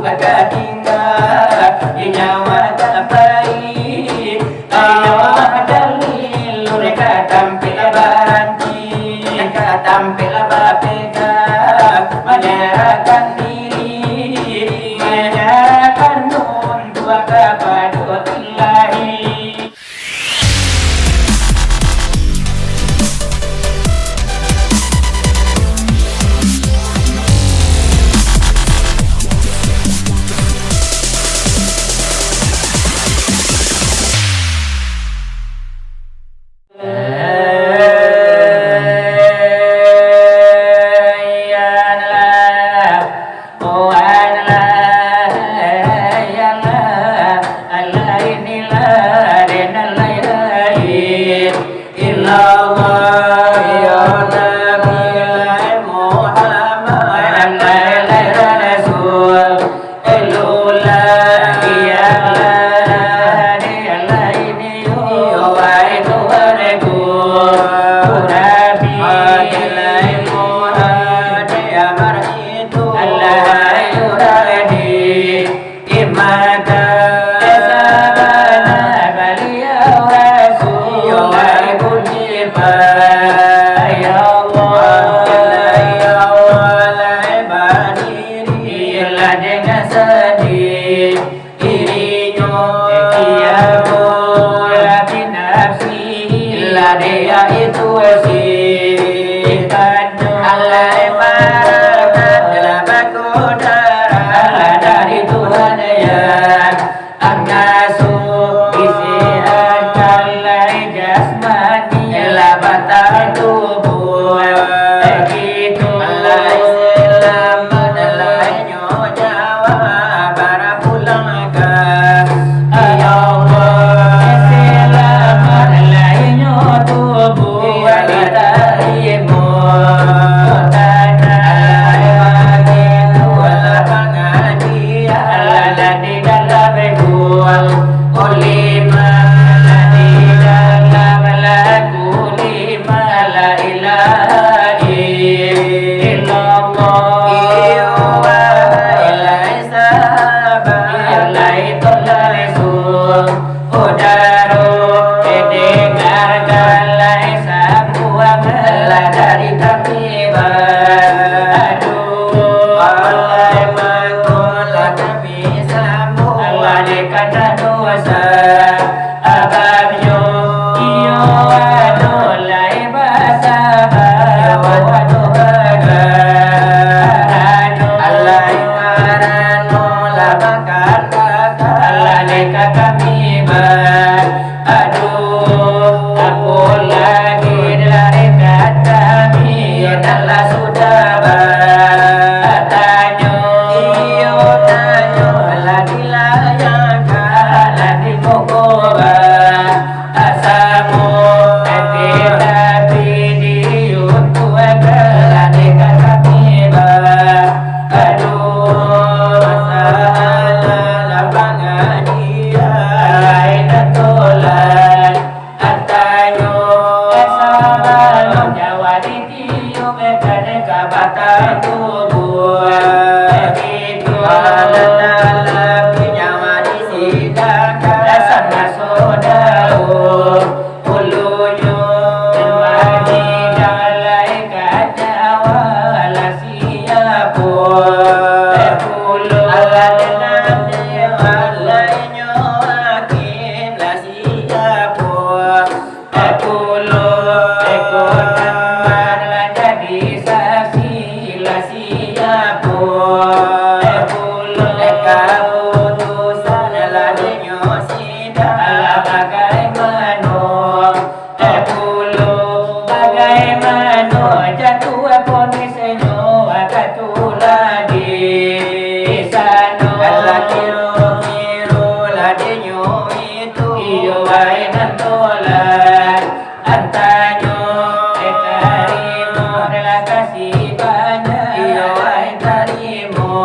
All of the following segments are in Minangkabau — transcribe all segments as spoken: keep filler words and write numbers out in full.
Ka tingga di nyawa tak pai, nyawa dalil ka tampek baranti, ka tampek bapega, manyarahkan diri, manyarahkan untuak kapado Ilahi. Irinyo, ikhtiar, lah binafsihi, lah dia itu sifatnyo. Alai marah, lah bagodara, lah dari Tuhan ya. Angaso, isi akal, lai jasmani, lah batal tubuh. Begitu, alai selamat, alai nyawa, bara pulang ka, ya Allah, selamat lainyo tubuh ditarimo. Tanah bagi tulah pangajian, di dalam gua ulima, di dalam lagu lima, la ilaha illallah. Iyo, wahai lai sahabat, lai tolai su-, saudaro, dengarkanlah sambuang lah dari kami berdua. Oleh mangko lah kami sambuang, oleh karena dosa. Abang yo, iyo, ado lai basaba, ado bagarano. Alai karano lah bakandaka, alai ka kami ba-, aduh, apo lagi dari kata kami, nan lah sudah batanyo. Iyo, tanyo lah dilayangkan, lah dimuko ba-, asamo, tapi diuntuakan lah deka kami ba-, aduh, masalah lah pangajian, lain tolak. Atanyo, sabalun nyawa ditiup, kene ka batang tubuh. Begitu, alah dalam nyawa disidangkan, dasar sodaro. Ulunyo, mati jalai ka nyawa lah siapo. Pulo, alah tenang, alah inyo hakim lah siapo. Pulo, eko nan lah jadi saksi lah siapo. Pulo, kaputusan lah dinyo sidang lah bagaimano. Pulo, bagaimano jatuah vonisnyo, ka tu lah di sano. Lah kiro-kiro lah dinyo itu, iyo, wahai nan tolak. Antanyo, eh, tarimo, rela kasih banyak. Iyo, wahai tarimo.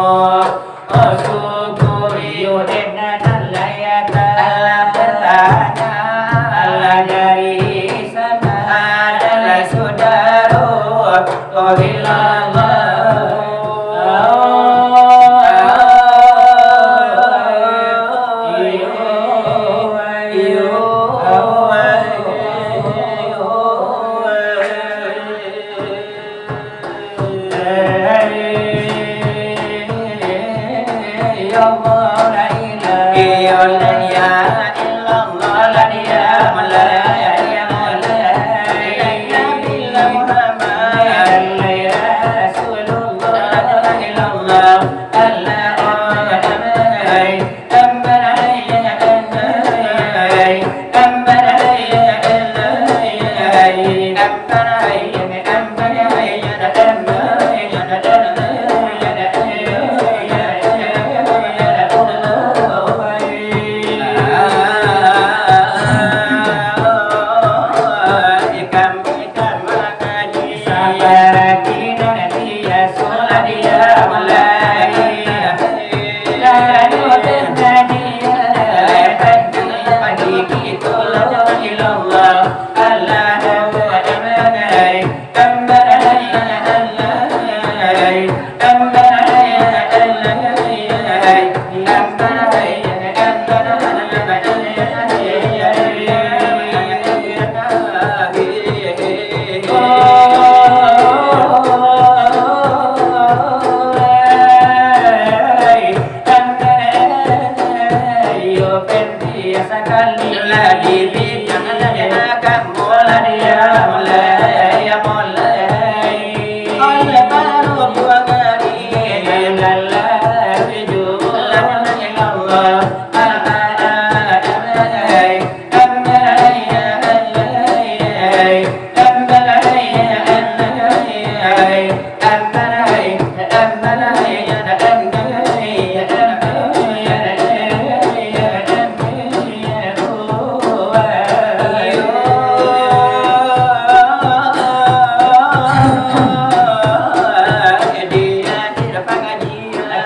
Oh, syukur, iyo, dek nan layata. Alah bertanya. Alah dari sana. Adalah saudaro. Oh, bila Allah. Oh, oh. Ya Allah, la ilaha illallah, la ilaha illallah, la ilaha illallah, Muhammad Rasulullah, la ilaha illallah, la ilaha illallah.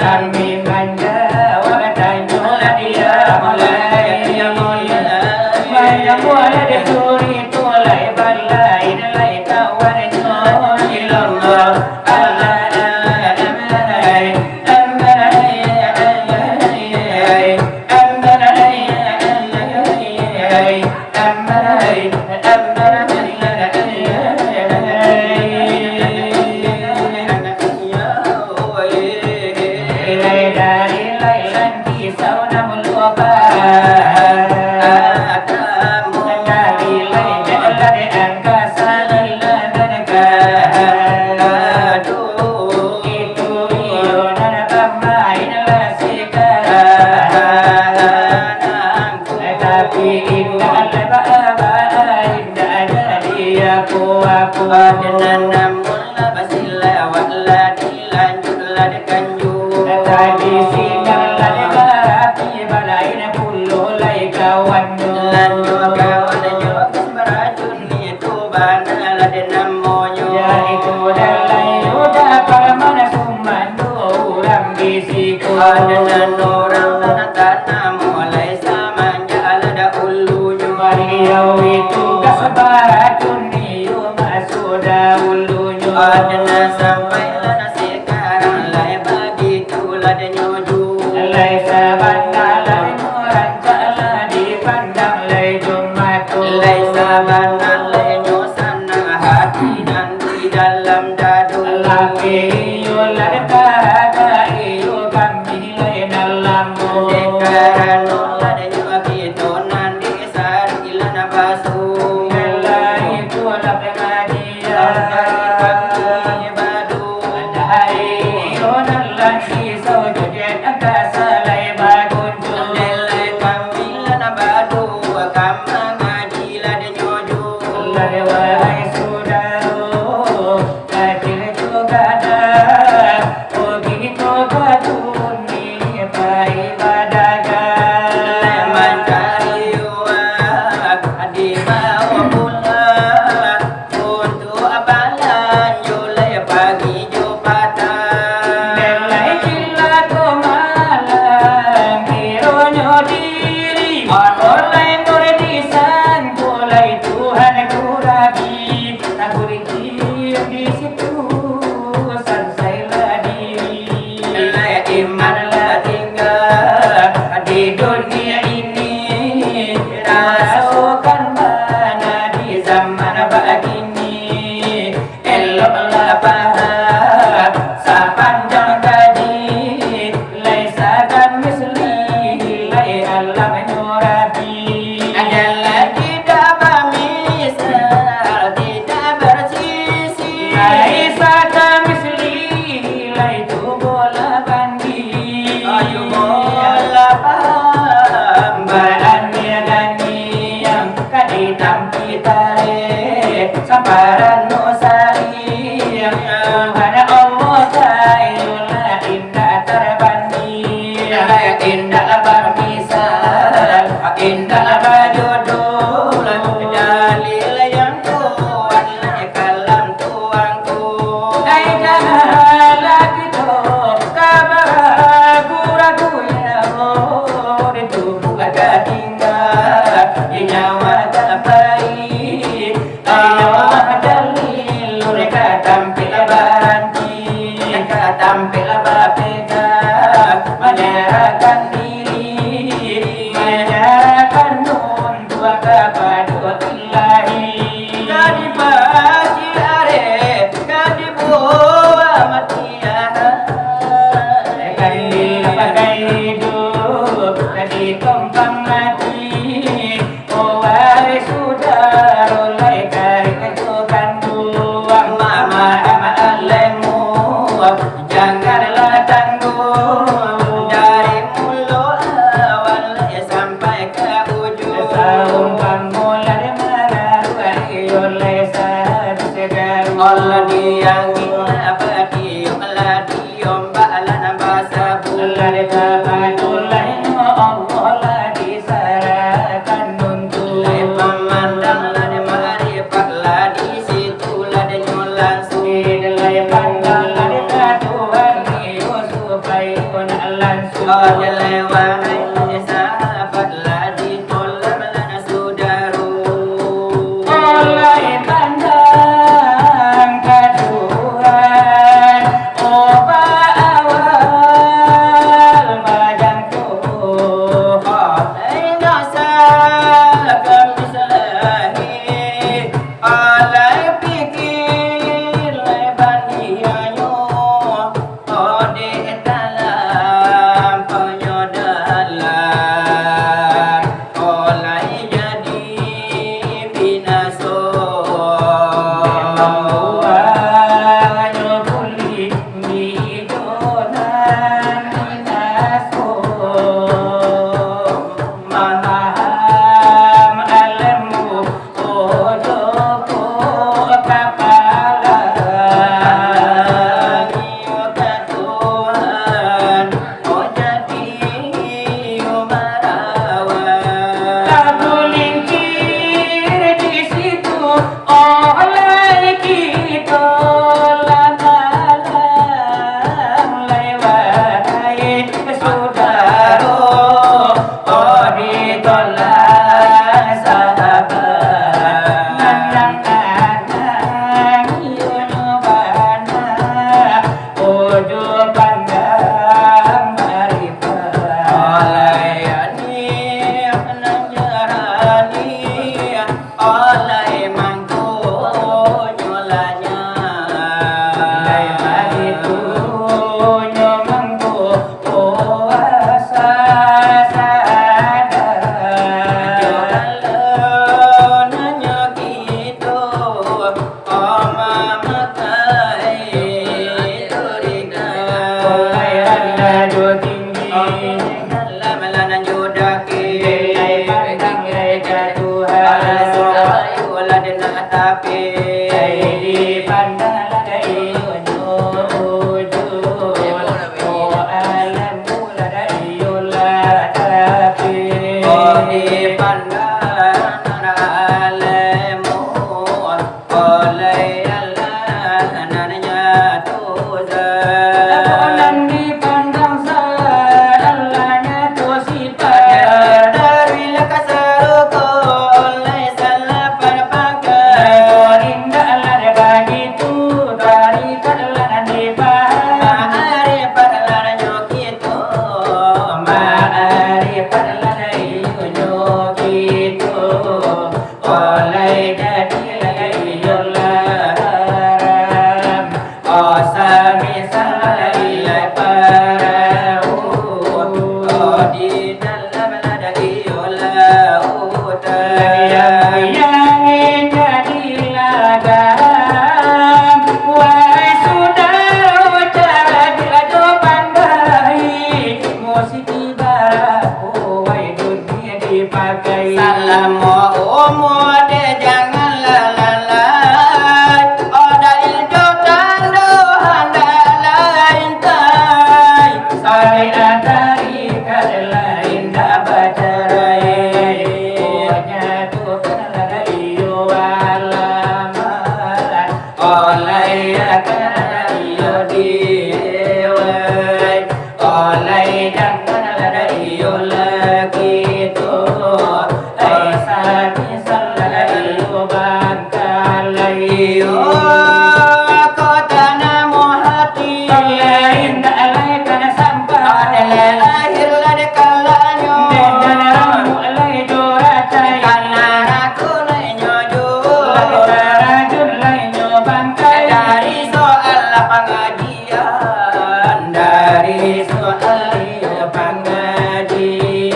Kami manjawab tanyo lah dia mulai. Manyabuah lah dia suri tu lai balai, lai kawan nyo ilallah. Allah, Allah, Allah, Allah, Allah, Allah, Allah. Tapi indak lah ba-, ba-, indak jadi apo-apo. Aden namun lah basilawat, lah dilanjut, lah dikanju. Tadi sinan lah dibarapi, balain pulo lai kawannyo. Lanjut kawannyo baracun. Itu bana lah dek namonyo. Ya, itu dalai Yuda Parmana Sumando urang di situ. Aden nan urang tanah tanah mulai samanjak lah dahulunyo. Baliau itu ka sabaratunyo masudah ulunyo. Aden nan sampai lah nan sekarang lai bagitu lah denyo ju. Lai sabana lah denyo rancak lah dipandang lai jo mato. Lai sabana lah nyo sanang hati nan di dalam dado. Tapi iyo lah dek karano iyo kami lai nan lamo. Dek karano lah denyo kito nan di sari lah nan baso. Lai pulang pangajian. Kami badu. Padahai iyo nan lagi saujud angka salai bagunjung. Nilai kami lah nan badu, ka mangaji lah denyo ju. Lai wahai sudaro, kacil jo gadang, rugi jo baduni, pai badagang. Lai mancari uang, di bawah pulang. Untuak balanjo lai pagi jo patang. Lai cilako malam, Tompang mati, oh wahai sudaro, lai karik jo kanduang. Mama, mama, alemu, janganlah tangguang. Dari mulo awal sampai ka ujuang. Saumpamo lah mangaruah, iyo lai sadu segaruang. Allah di angin lah batiup, lah di ombak lah basabuang. Lah dikabatulanyo Allah lah disarahkan untuak. Lai pamandang lah di makrifat, lah di situ lah dinyo langsuang. Lai pandang lah di ka Tuhan iyo supayo nak langsuang. Lai wahai sahabat, lah di Tolam lah sudaro. Olai pandang ka Tuhan, oba awal bajangko. Olai nasa ka misalahi, olai pikir lai bandianyo. Ode dalam panyodalan, olai jadi binaso. Mambuanyo buliah di ijo nan binaso. Maham alemu Ojo ko kapalo, iyo ka Tuhan, oh jadi marawa. Tabulingkir di situ, olai kito lah malang lewat. Sudaro, oh, ditolak sahabat. Anang-anang iyo nyo bana, ojo pandang maripah. Olai ani nan jarani, olai mangkonyo lanyah. Lai baitu nyo mangko puasa sadar. Jodoh nanyo kito, oh, mamakai turiga. Olai randah jo tinggi. Dalam lanan jo dakek. Lai pandang lai ka Tuhan. Supayo lah den nak tapi. Lai dipandang lah dari iyo nyo ujung. Oh, alam mula dari iyo lah tapi. Oh, dipandang alam mula. Olai Allah nan nyato zat. Nan dipandang zat Allah nyato sifat. Dari langkah sarugo olai salapan pangkat. Indaklah baitu, tarikatlah nan dipaham. Maarifat lah nyo kito, maarifat lah iyo nyo kito. Olai jadi lai iyo lah haram. Oh, samisal lai parahu. Oh, di dalam lah iyo lautan. Yang, yang jadilah garam. Wahai sudaro, cadiak jo pandai. Musik Ibarat uwai dunia dipakai. Salamo umua dek janganlah lalai. Oda ildo tando handak lah intai. Syariat tarikat lah indak bacarai. Uwanya tu kan lah iyo alamat. Olai akan iyo diewai. Olai janganlah iyo lagi tu. Ai samisal lah iyo bangkalai. Iyo kota namo hati. Olai indak lai kana sampai. Olai lahir lah dek kalanyo. Dek dan rambut lai jo racai. Kana raku lai nyo jo. Lai tarajun lai nyo bangkai. Dari soal pangajian, dari soal pangajian.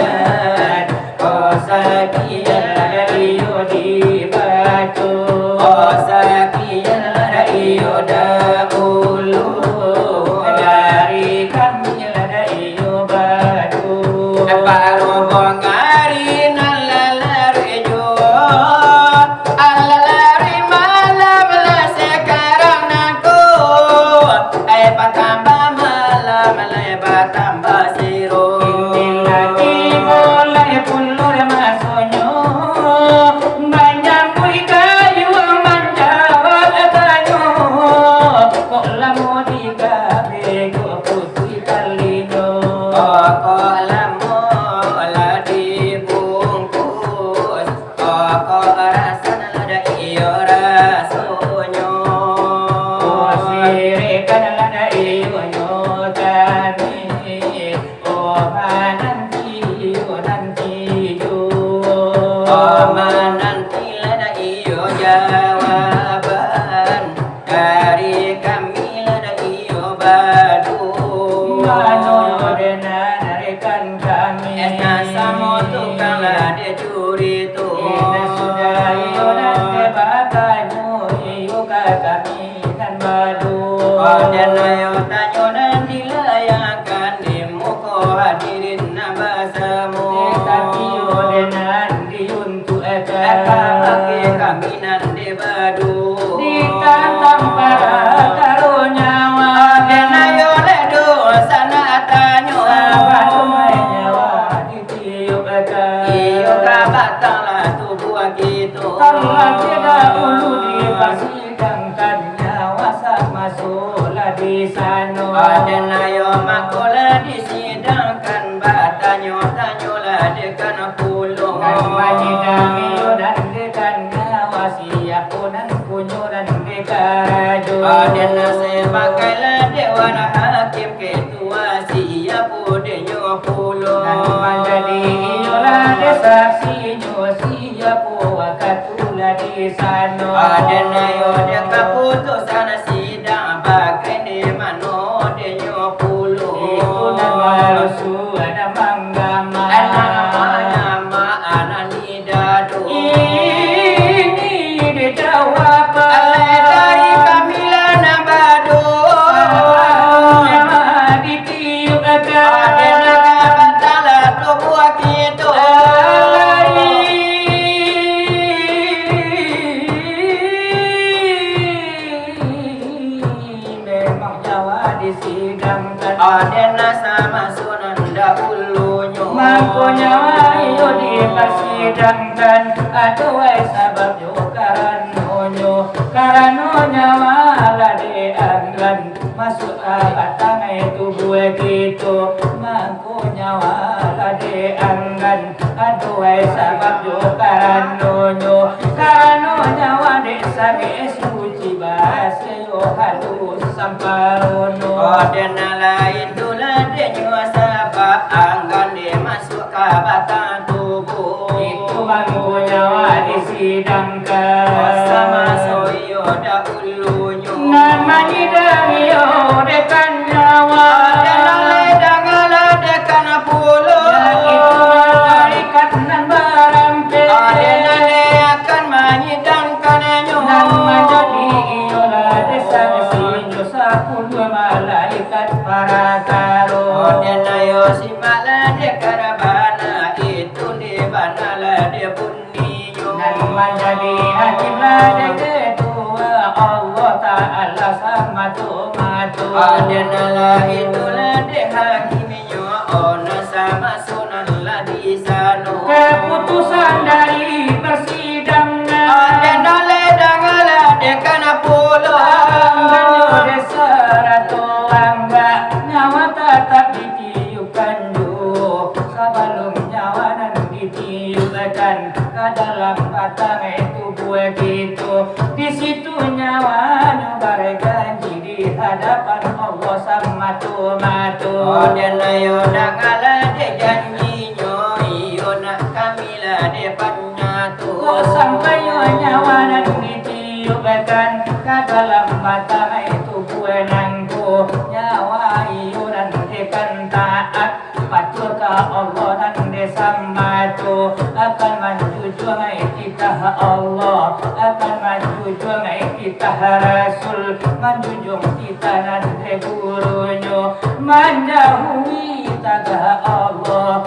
Barumbung ari nan lah larui juo, alah larui malam lah sakarang nangko. Ai batambah malam, lai batambah siro. Kini lah tibo, lai puluah masonyo, manyambuik kayu manjawab tanyo. Kok lamo di kabeh kok putuih talinyo. Kok lamo lah dibungkus, kok rasan lah dak iyo rasonyo. Sirikan lah dak iyo nyo kami. Oh, mananti, oh, nanti jo. Oh, mananti lah dak iyo jawaban. Dari kami lah dak iyo badu. Mano yo denan rekan kami. Esna samo tukang lah dek curito. Ina sudah iyo nan dek batanyo, iyo ka kami nan badu. Aden ayo tanyo nan dilayangkan di muko hadirin nan basamo. Di kaki yo denan diuntuakan. Eka bagi kami nan dek badu. Ditantang parakaro nyawa. Aden ayo ledo sanak tanyo. Sabab nyawa ditiupkan. Iyo ka batang lah tubuah kito. Kan lah tidak ulu dipasidangkan, nyawa samaso lah di sano. Aden ayo mangko lah disidangkan, batanyo-tanyo lah dekan pulo. Nan manyidang iyo nan dekan nyawa, siapo nan punyo nan dek karajo. Aden lah sabagai lah dewan hakim ketua, siapo dek nyo pulo. Nan manjadi iyo lah dek saksinyo, siapo wakatu lah di sano. Aden ayo dek kaputusan sidang, bagai ni mano dek nyo pulo. Itu nan marusuah, nan manggama. Anak manyama, anak ni dado. Ini dijawab. Alai dari kami lah nan bado. Sabab nyawa ditiupkan. Aden ayo batang lah tubuah kito. Alai. Memang nyawa disidangkan. Aden lah samaso nan dahulunyo. Mangko nyawa iyo dipasidangkan. Aduhai sababnyo karanonyo, karano nyawa lah dianggan masuak ka batang tubuah kito. Mangko nyawa lah dianggan. Aduhai sababnyo karanonyo, karano nyawa dek sangek suci, bahaso yo haluih samparono. Aden alah itulah dek nyo sabab anggan dek masuak ka batang tubuah. Itu mangko nyawa disidangkan. Samaso iyo dahulunyo. Nan manyidang iyo dekan nyawa. Aden alah danga lah dekan pulo. Nan itu malaikat nan barampeh. Aden alah akan manyidangkannyo. Nan manjadi iyolah dek saksinyo sapuluah malaikat parakaro. Aden ayo simaklah dekan bana, itu dek bana lah dek bun- Nan manjadi hakim lah dek Ketua Allah Ta'ala samato-mato. Aden alah itulah dek hakimnyo, oh, nan samaso nan lah di sano. Kaputusan dari persidangan. Aden alah danga lah dekan pulo. Anggan yo dek sarato angga, nyawa tatap di tiupkan juo, sabalun nyawa nan ditiupkan ka dalam batang tubuah kito. Di situ nyawanyo bajanji di hadapan Allah samato-mato. Aden ayo dangalah dek janjinyo, iyo nak kami lah dek panyato. Kok sampai nyawa nan ditiupkan ka dalam batang tubuah nangko, nyawa iyo nan dek kan taat, patuah ka Allah nan dek samato, akan manjunjuang titah Allah, akan manjunjuang titah Rasul, manjunjuang titah nan dek gurunyo, manjauhi tagah Allah,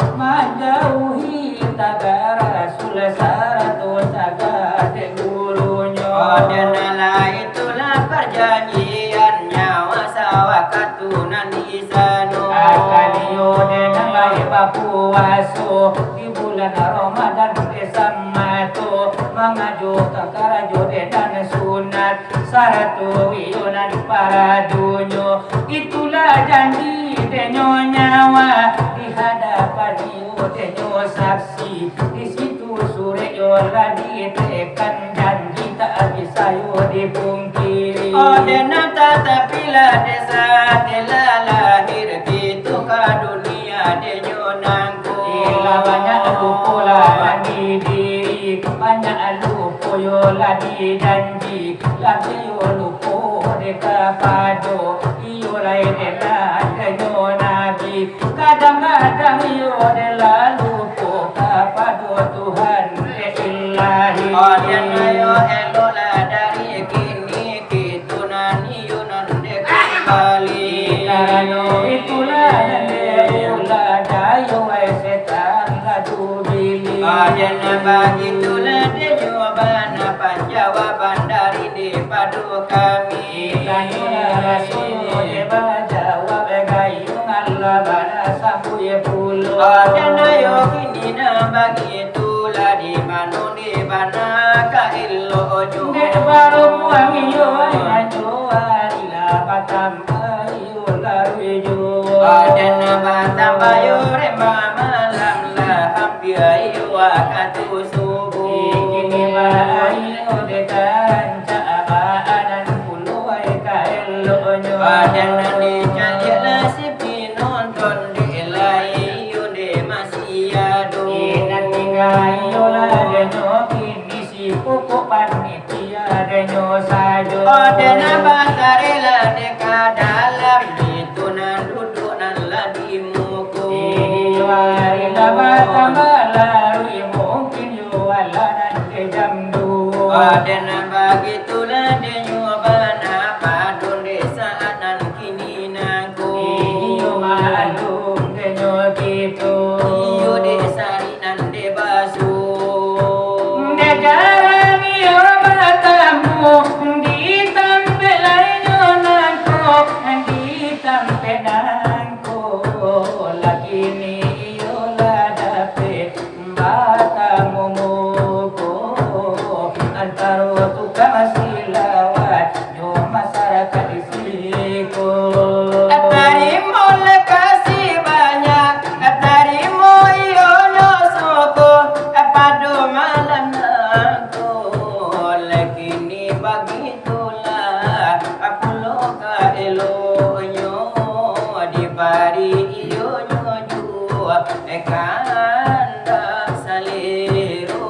Bapuaso di bulan Ramadan, di samato mangajokan karajo dek nan sunat, sarato iyo nan paradonyo. Itulah janji denyo nyawa, di hadapan iyo denyo saksi. Di situ surek yo lah ditekan, janji tak bisa yo dipungkiri. Oh, dena tatapilah desa telah lahir, kito ka dunia denyo nangko. Ilah banyak lupo lah di diri, banyak lupo yo lah di janji, lah yo lupo dek kapado iyo lai dek nan denyo nabi. Kadang-kadang iyo dek lah lupo kapado Tuhan dek Ilahi. Oh, dan ayo eloklah dari kini, kito nan iyo nan dek kumbali. Karano itulah nan dek ulah dayo, wai setan lah tu bili. Oh, dan bagitulah denyo bana panjawaban dari dek pado kami. Tanyolah Rasul, dek bajawab gayung, alah bana sambuik pulo. Oh, dan ayo kini nan bagitulah, di mano di bana ka eloknyo. Dek baru puang iyo, ayo lah patambah iyo laruih juo. Oh, dan patambah iyo rema malam lah, hampia iyo wakatu subuh. Kini ba ayo dek tancak, baanan pulo ai ka eloknyo. Badan nan dicaliak lah si pinonton, dek lai iyo dek masih ado. Inan tingga iyo lah denyo kini, si pokok panitia denyo sajo. Oh, dek nan batarelah dek ka dalam, itu nan duduak nan lah di muko. Iyo ari lah batambah laruih, mungkin yo alah nan ka jam duo. Oh, dek nan bagitulah denyo bana padun dek saat nan kini nangko. Iyo maklum denyo kito. Iyo dek sari nan dek baso. Dek jarang iyo batamu di tampek lainyo nangko, di tampek nangko. Lakini iyo lah dapek batamu muko antaro tukang silawat jo masarakat di siko. Tarimo lah kasih banyak, tarimo iyo nyo suko pado malam nangko. Lakini bagitulah pulo ka eloknyo, dibari iyo nyo juo kandak salero.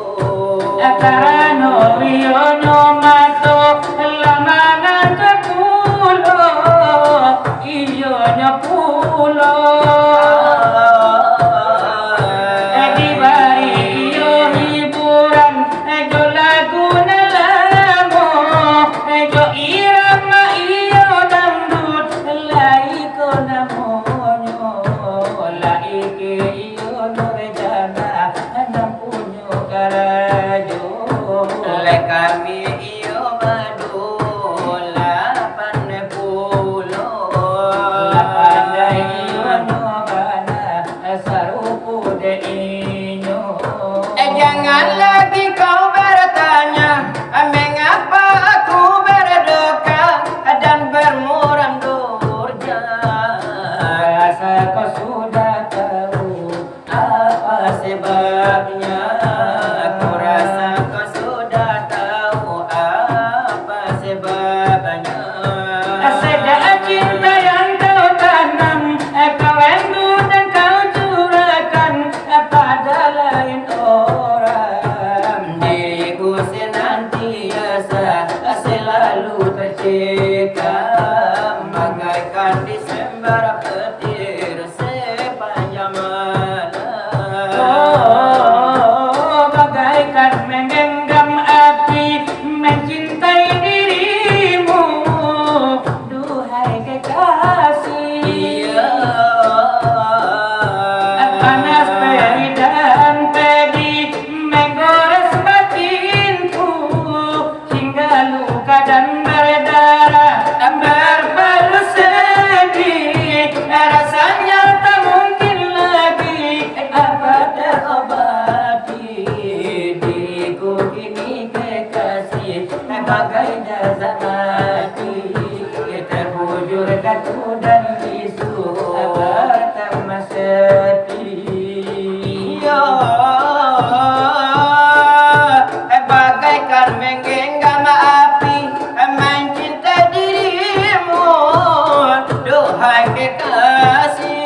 Karano iyo nyo mato lah mangangkek pulo, iyo nyo pulo dibari iyo hiburan jo lagu nan lamo, jo irama iyo dangdut, lai ko namonyo, lai ke iyo nurjana, nan punyo karajo. Lai kami iyo baduo lapan pulo. Lah pandai iyo nyo bana sarupo dek inyo. Eh, jangan lagi kau bertanya, mengapa aku berduka dan bermuram durja. Rasa kau sudah tahu apa sebabnya. Ku rasa kau sudah tahu apa sebabnya. Sejak cinta yang kau tanam, kau rindu dan kau curahkan pada lain orang. Diriku senantiasa selalu tercekam, bagaikan disembar petir sepanjang malam. Oh, bagaikan menggenggam api, mencintai dirimu, duhai kekasih. Iya. Panas peri dan pedih menggores batinku, hingga luka dan berdarah, berbalut sedih. Rasanya tak mungkin lagi Iyo, bagaikan menggenggam api, mencintai dirimu, duhai kekasih.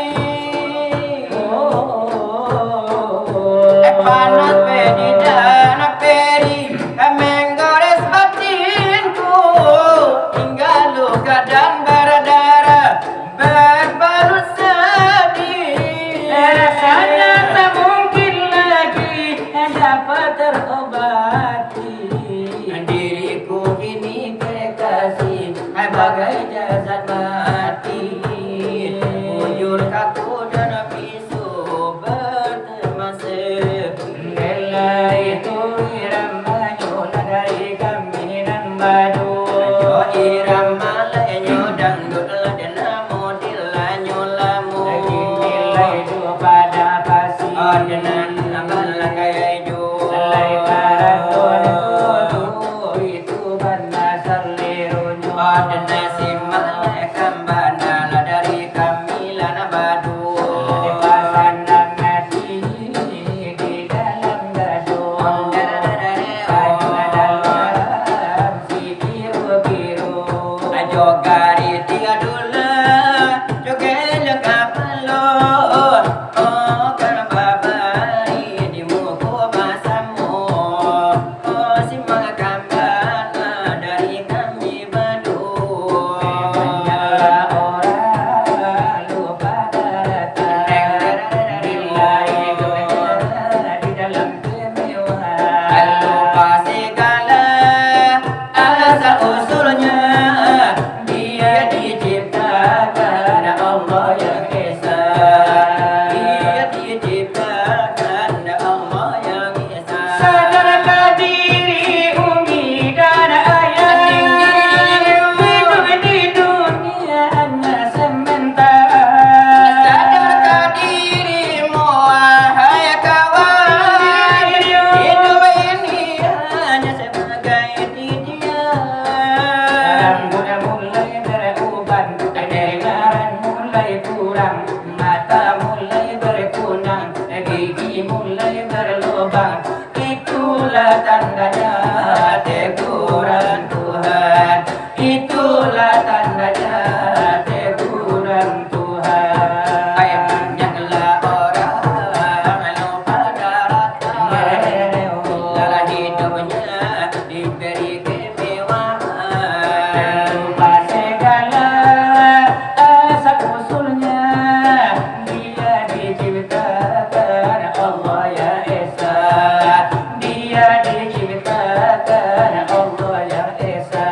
Panas pedih dan perih, menggores batinku, hingga luka dan berdarah. Berbalut sedih. Rasanya tak mungkin lagi dapat terobati. Diriku kini kekasih, bagai jasad mati. Bujur kaku dan bisu bertemasek. Nilai tu irama nyo lah dari kami nan baduo. Nyo irama lai nyo dangdut lah, dek namo dilanyo lamo. Lagi nilai tu pada pasi. Oh, dengan abang lah kaya ijo. Lai paratuan tu, tu itu bana saleronyo. Oh, dengan simak lai kambana lah dari kami lah nan baduo. Dipasanang ati di dalam dado. Ado dalam pikiru-kiru. Ajo gari tiga dula, joget lengkap lo. Oh, kan babari di muko basamo. Oh, simak kambana dari kami baduo. Memanglah orang lupa daratan, bila itu di dalam kemewahan. Lupa segala asal usulnya, dia diciptakan Allah yang Esa. Dia diciptakan Allah yang Esa. Sadarkah diri umi dan ayah, hidup di dunia hanya sementara. Sadarkah dirimu, wahai kawan, hidup ini hanya sebagai titian. Rambut mulai beruban, pendengaran mulai kurang, mata mulai berkunang, gigi mulai berlubang. Itulah tandanya teguran Tuhan. Itulah tandanya teguran Tuhan. Banyaklah orang lupa daratan, dalam hidupnya diberi kemewahan. Lupa segala asal usulnya, dia diciptakan Allah yang Esa. Dia diciptakan Allah yang Esa.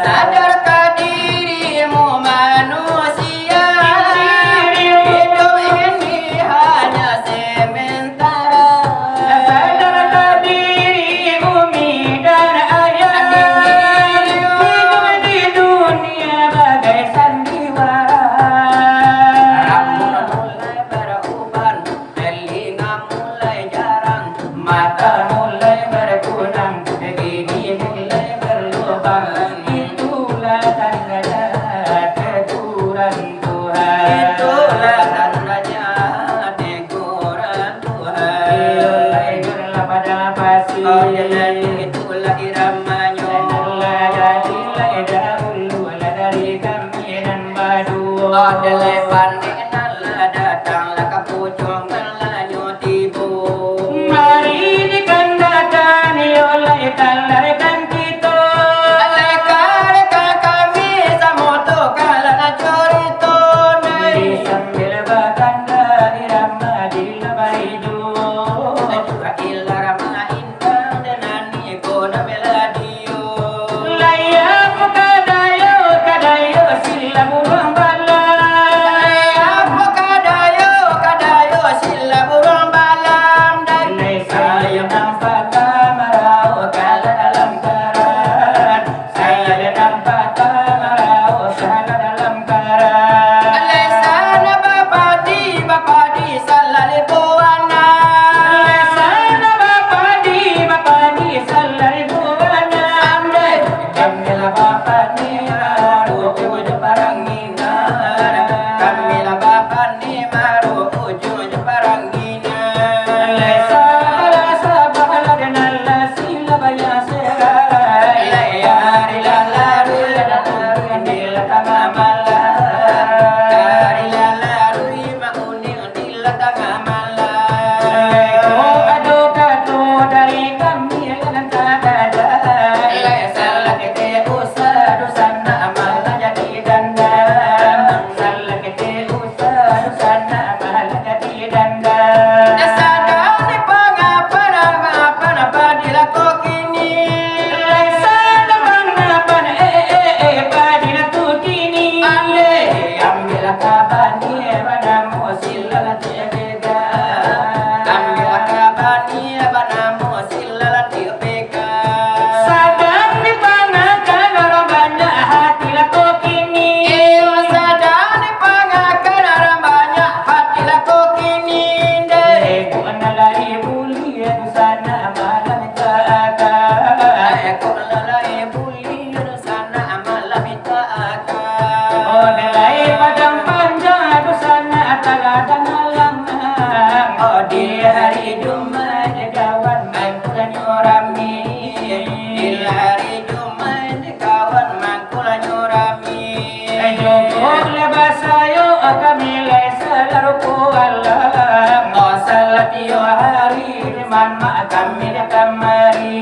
Sadarkah dirimu manusia, hidup ini hanya sementara. Sadarkah diri umi dan ayah, hidup di dunia bagai sandiwara. Rambut mulai beruban, telinga mulai jarang, mata mulai berkunang, gigi mulai berlubang. Itulah tandanya teguran Tuhan. Itulah tandanya teguran Tuhan. Lahirlah pada pasti. Oh, ya, itulah iramanyo. Lah jadi, lah dahulu, lah dari kami nan baduo. Ada lai pandai nan lah datang, lah ka pucuang nan lah nyo tibo. Mari dikandakan, yo lai kalarkan kito. Lai kalarkan kami samo tu kalah nan curito nai. Sambil bakanda irama di labarijo. Curah ilar main Dengan iko nan baladio. Lai apo kadayo, kadayo silang urang bala. Lai apo kadayo, kadayo Di hari Jumaik kawan mangkulanyo rami. Di hari Jumaik kawan mangkulanyo rami. Cukuik lah basayo kami lai salalu pulang. Oh, salah tiok hari di mamak kami lah kamari.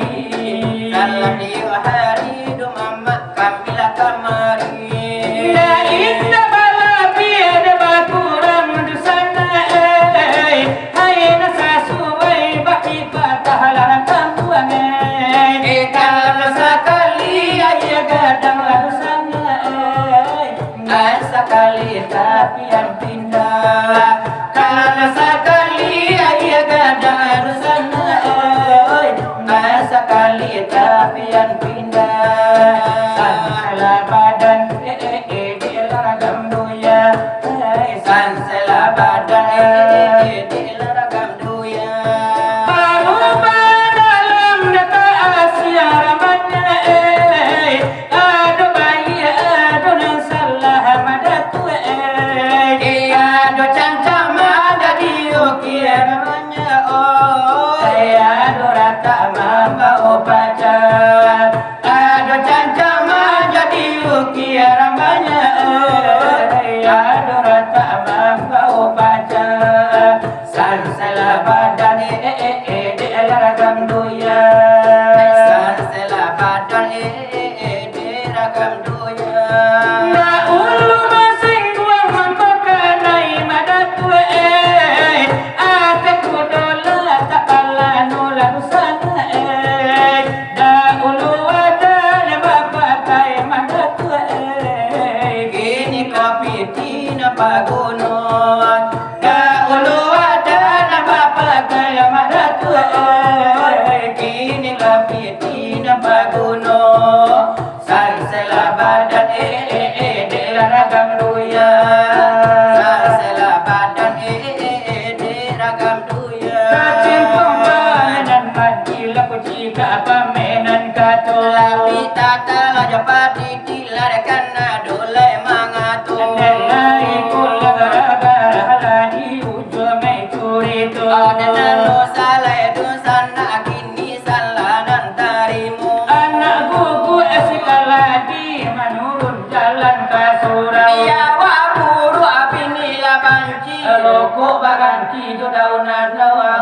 Salah tiok hari di mamak kami lah kamari. Indak indak balabiah, indak bakurang dusanak, eh. Hai nan sasuai bak pipatah larang kampuang, eh. Eh, kalau sakali aia gadang dusanak, eh. Nan sakali tapian pindah. Kalau sakali aia gadang dusanak, oi. Nan sakali tapian pindah. Sansela badan, eh, eh, eh, dek laragam duya. Eh, sansela badan, eh, eh, eh, dek laragam duya. Barubah dalam data asia ramanya, eh. Ado baiak, ado nan salah, Madatuak, eh. Eh, ado cancak manjadi ukia ramanya, oh. Eh, ado ratak mambao paja. Ado cancak manjadi ukia ramanya, oh. Eh, ado ratak mambao paja. Sansela badan, eh, eh, eh, eh, dek laragam duya. Sansela badan, eh, eh, eh, eh, dek laragam duya. Daulu basingguang mampakanai Madatuak, eh. Ateh kudo lah tak pala no lalu sanak, eh. Daulu adat bapakai Madatuak, eh. Kini ko piti nan baguno. Daulu adat nan bapakai Madatuak, eh, kini lah piti nan baguno. Sansela badan, eh, eh, eh, dek laragam duya. Sansela badan, eh, eh, eh, eh, dek laragam duya. Kacintong pamenan mati lah kucikak pamenan kato. Tapi tata lah jo pati Diladekan ado lai mangato. Andai lai pulang gara-gara lah di ujung mai curito. Ado nan dosa lai dunsanak kini salah nan tarimo. Anak gugu S K lagi manurun jalan ka surau. Biawa buruak bini lah banci. Rokok baganti jo daunan dawa.